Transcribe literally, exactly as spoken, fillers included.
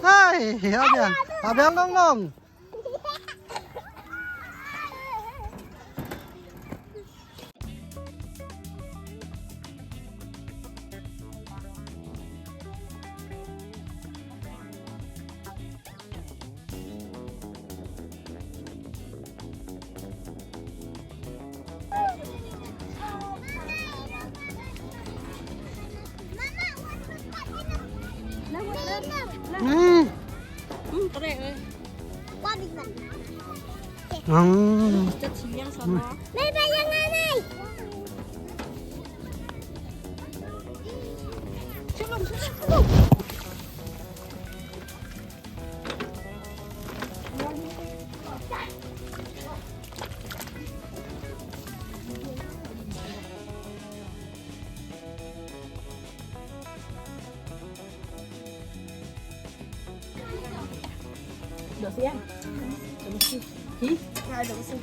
Hai, abiang. Abiang dong dong. Hmm. Hmm, keren, eh. Hmm. Kita tinggal sana. Dah siap? Dah bersih. Hi? Dah bersih.